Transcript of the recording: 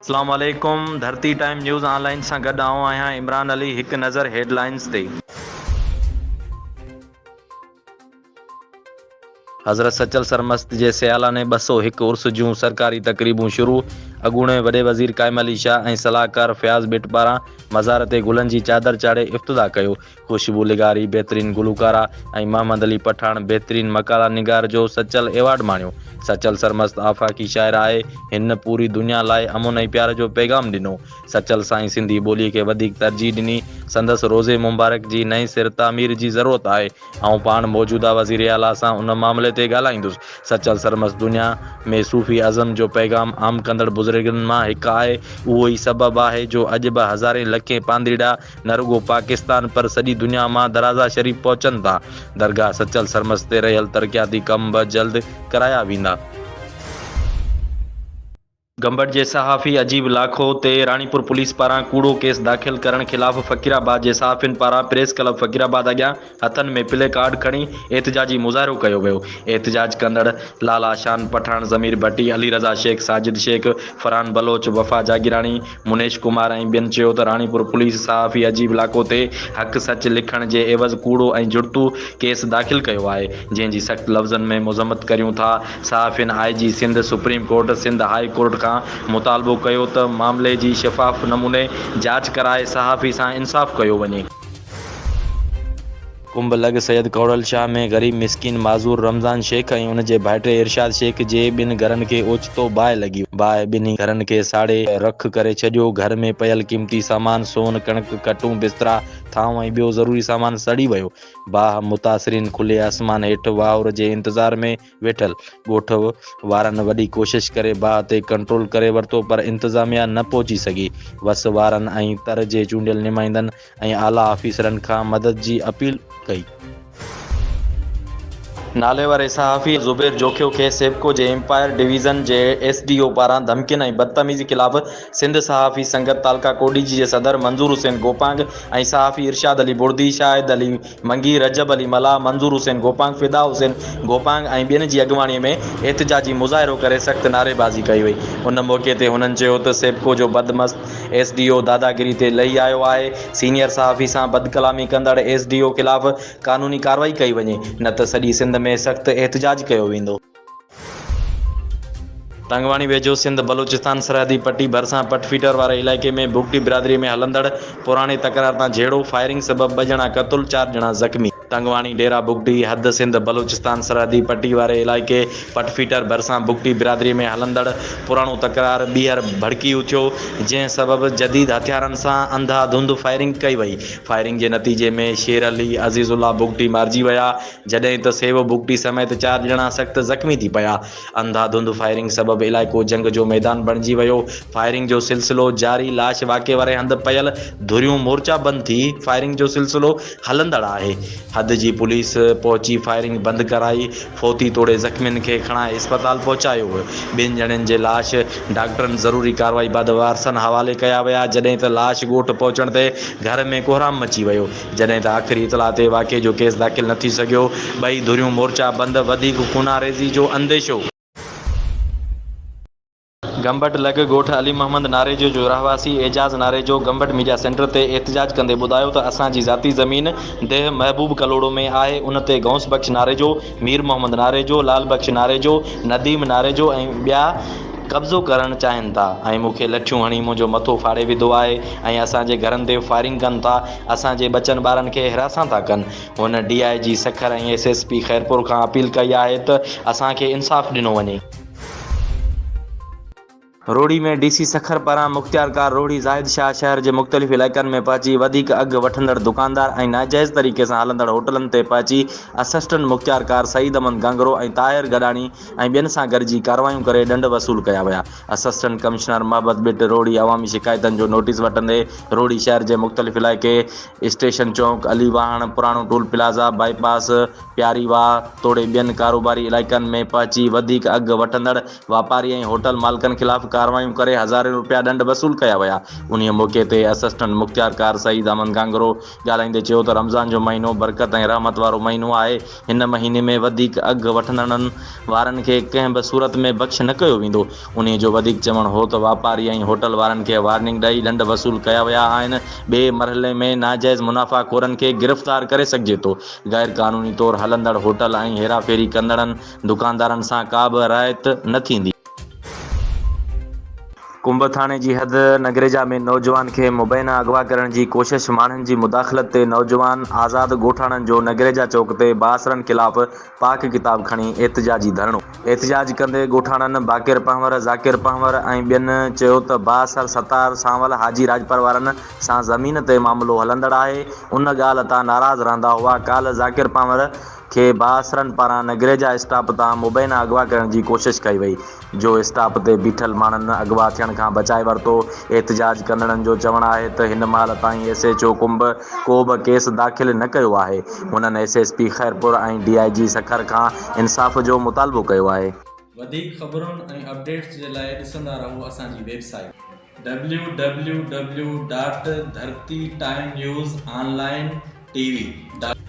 اسلام عليڪم ڌرتي ٽائيم نيوز آن لائين سان گڏ آئون آهيان عمران علي هڪ نظر هيڊ لائنز تي. حضرت سچل سرمست جي سيالاني 201 عرس جون سرڪاري تقريبون شروع، اڳوڻي وڏي وزير قائم علي شاهه ۽ صلاحڪار فياض ٻٽ پاران مزار تي گلن جي چادر چاڙهي افتتاح ڪيو. خوشبو لغاري بهترين گلوڪارا ۽ محمد علي پٺاڻ بهترين مقالا نگار جو سچل ايوارڊ ماڻيو. سچل سرمست آفاقي شاعر آهي. هن پوري دنيا لاء امن ۽ پيار جو پيغام ڏنو. سچل سائين سنڌي ٻوليء کي وڌيڪ ترجيح ڏني. سندس روضي مبارڪ جي نئين سر تعمير جي ضرورت آهي. آئون پاڻ موجوده وزيراعليٰ سان ان معاملي تي ڳالهائيندس. سچل سرمست دنيا ۾ صوفي ازم جو پيغام عام ڪندڙ بزرگن مان هڪ آهي. اهو ئي سبب آهي جو اڄ به هزارين لکين پانڌيئڙا نه رڳو پاڪستان پر سڄي دنيا مان درازا شريف پهچن ٿا. درگاهه سچل سرمست تي رهيل ترقياتي ڪم به جلد ڪرايا ويندا. گمبٽ جي صحافي عجيب لاکو تي راڻيپور پوليس پاران ڪوڙو ڪيس داخل ڪرڻ خلاف فقيرآباد جي صحافين پاران پريس ڪلب فقيرآباد اڳيان هٿن ۾ پلي ڪارڊ کڻي احتجاجي مظاهرو ڪيو ويو. احتجاج ڪندڙ لالا شان پٺاڻ، ضمير ڀٽي، علي رضا شيخ، ساجد شيخ، فرحان بلوچ، وفا جاگيراڻي، منيش ڪمار ۽ ٻين چيو ته راڻيپور پوليس صحافي عجيب لاکو تي حق سچ لکڻ جي عيوض ڪوڙو ۽ جڙتو ڪيس داخل ڪيو آهي، جنهن جي سخت لفظن ۾ مذمت ڪريون ٿا. صحافين I G Sindh, supreme court, Sindh high court کان مطالبو ڪيو ته معاملي جي شفاف نموني جاچ ڪرائي صحافي سان انصاف ڪيو وڃي. ڪنب لڳ سيد ڪوڙل شاهه ۾ غريب مسڪين معذور رمضان شيخ ۽ ان جي ڀائٽي ارشاد شيخ جي ٻن گهرن کي اوچتو باهه لڳي. باهه ٻنهي گهرن کي ساڙي رک ڪري ڇڏيو. گهر ۾ پيل قيمتي سامان سون، ڪڻڪ، کٽون، بسترا، ٿانو ۽ ٻيو ضروري سامان سڙي ويو. باهه متاثرين کلي آسمان هيٺ واهر جي انتظار ۾ ويٺل ڳوٺ وارن وڏي ڪوشش ڪري باهه تي ڪنٽرول ڪري ورتو پر انتظاميا نه پهچي سگهي. وس وارن ۽ تر جي چونڊيل نمائندن ۽ اعليٰ آفيسرن کان مدد جي اپيل ڪئي. نالي واري صحافي زبير جوکيو کي سيپڪو جي امپائر ڊويزن جي ايس ڊي او پاران ڌمڪين ۽ بدتميزي خلاف سنڌ صحافي سنگت تعلقه ڪوڏيجي جي صدر منظور حسين گوپانگ ۽ صحافي ارشاد علي بڙدي، شاهد علي منگي، رجب علي ملاح، منظور حسين گوپانگ، فدا حسين گوپانگ ۽ ٻين جي اڳواڻي ۾ احتجاجي مظاهرو ڪري سخت نعريبازي ڪئي وئي. ان موقعي تي هنن چيو ته سيپڪو جو بدمست ايس ڊي او داداگيري تي لهي آيو آهي، سينيئر صحافي سان بدڪلامي ڪندڙ ايس ڊي او خلاف قانوني ڪارروائي ڪئي وڃي نه ته سڄي سنڌ ۾ سخت احتجاج ڪيو ويندو. تنگواڻي ويجهو سنڌ بلوچستان سرحدي پٽي ڀرسان پٽ فيٽر واري علائقي ۾ بگٽي برادري ۾ هلندڙ پراڻي تڪرار تان جهيڙو، فائرنگ سبب ٻه ڄڻا قتل، چار ڄڻا زخمي. تنگواڻي ڊيرا بگٽي حد سنڌ بلوچستان سرحدي پٽي واري علائقي پٽ فيٽر ڀرسان بگٽي برادري ۾ هلندڙ پراڻو تڪرار ٻيهر ڀڙڪي اٿيو، جنهن سبب جديد هٿيارن سان انڌا ڌنڌ فائرنگ ڪئي وئي، فائرنگ جي نتيجي ۾ شير علي، عزيز الله بگٽي مارجي ويا، جڏهن ته سيو بگٽي سميت چار ڄڻا سخت زخمي ٿي پيا. انڌا ڌنڌ فائرنگ سبب علائقو جنگ جو ميدان بڻجي ويو. فائرنگ جو سلسلو جاري، لاش واقعي واري هنڌ پيل ڌريون مورچا بند ٿي فائرنگ جو سلسلو هلندڙ آهي. حد جي پوليس پهچي فائرنگ بند ڪرائي، فوتي توڙي زخمين کي کڻائي اسپتال پهچايو ويو. ٻن ڄڻين جي لاش ڊاڪٽرن ضروري ڪارروائي بعد وارثن حوالي ڪيا ويا، جڏهن ته لاش ڳوٺ پهچڻ تي گهر ۾ ڪهرام مچي ويو. جڏهن ته آخري اطلاع تي واقعي جو ڪيس داخل نه ٿي سگهيو، ٻئي ڌريون مورچا بند، وڌيڪ خوناريزي جو انديشو. گمبٽ لڳ ڳوٺ علي محمد ناريجو جو رهواسي اعجاز ناريجو گمبٽ ميڊيا سينٽر تي احتجاج ڪندي ٻڌايو ته اسان جي ذاتي زمين ديهه محبوب ڪلهوڙو ۾ آهي ان تي غوث بخش ناريجو، مير محمد ناريجو، لال بخش ناريجو، نديم ناريجو ۽ ٻيا قبضو ڪرڻ چاهين ٿا ۽ مون کي لٺيون هڻي منهنجو مٿو ڦاڙي وڌو آهي ۽ اسان جي گهرن تي فائرنگ ڪن ٿا، اسان جي ٻچن ٻارن کي هراسان ٿا ڪن. هن D I G Sukkur ۽ S S P Khairpur کان اپيل ڪئي آهي ته اسان کي انصاف ڏنو وڃي. روهڙي ۾ ڊي سي سکر پاران مختيارڪار روهڙي زاهد شاهه شهر جي مختلف علائقن ۾ پهچي وڌيڪ اگهه وٺندڙ دڪاندار ۽ ناجائز طريقي سان هلندڙ هوٽلن تي پهچي اسسٽنٽ مختيارڪار سعيد احمد گانگرو ۽ طاهر گڏاڻي ۽ ٻين سان گڏجي ڪارروايون ڪري ڏنڊ وصول ڪيا ويا. اسسٽنٽ ڪمشنر محبت ٻٽ روهڙي عوامي شڪايتن جو نوٽيس وٺندي روهڙي شهر جي مختلف علائقي اسٽيشن چونڪ، علي واهڻ، پراڻو ٽول پلازا، باء پاس، پياري واهه توڙي ٻين ڪاروباري علائقن ۾ پهچي وڌيڪ اگهه وٺندڙ واپاري ۽ هوٽل مالڪن خلاف ڪارروايون ڪري هزارين روپيا ڏنڊ وصول ڪيا ويا. انهيء موقعي تي اسسٽنٽ مختيارڪار سعيد احمد گهانگهرو ڳالهائيندي چيو ته رمضان جو مهينو برڪت ۽ رحمت وارو مهينو آهي، هن مهيني ۾ وڌيڪ اگهه وٺندڙن وارن کي ڪنهن به صورت ۾ بخش نه ڪيو ويندو. انهيء جو وڌيڪ چوڻ هو ته واپاري ۽ هوٽل وارن کي وارننگ ڏئي ڏنڊ وصول ڪيا ويا آهن، ٻئي مرحلي ۾ ناجائز منافع خورن کي گرفتار ڪري سگهجي ٿو، غير قانوني طور هلندڙ هوٽل ۽ هيراڦيري ڪندڙن دڪاندارن سان ڪا به رعايت نه ٿيندي. ڪنب ٿاڻي جي حد نگريجا ۾ نوجوان کي مبينا اغوا ڪرڻ جي ڪوشش، ماڻهن جي مداخلت تي نوجوان آزاد ڳوٺاڻن جو نگريجا چوڪ تي بااثرن خلاف پاڪ ڪتاب کڻي احتجاجي ڌرڻو. احتجاج ڪندي ڳوٺاڻن باقر پنهور، ذاڪر پنهور ۽ ٻين چيو ته بااثر ستار سانول حاجي راڄپر وارن سان زمين تي معاملو هلندڙ آهي ان ڳالهه تان ناراض رهندا هئا ڪالهه ذاڪر پنهور کي بااثرن پاران نگريجا اسٽاپ تان مبينا اغوا ڪرڻ جي ڪوشش ڪئي وئي، جو اسٽاپ تي بيٺل ماڻهن اغوا ٿيڻ کان بچائي ورتو. احتجاج ڪندڙن جو چوڻ آهي ته هن مهل تائين ايس ايڇ او ڪنب ڪو به ڪيس داخل نه ڪيو آهي. هنن S S P Khairpur ۽ D I G Sukkur کان انصاف جو مطالبو ڪيو آهي. وڌيڪ خبرن ۽ اپڊيٽس جي لاء ڏسندا رهو اسان جي website. W W W dot Dharti time news online T V.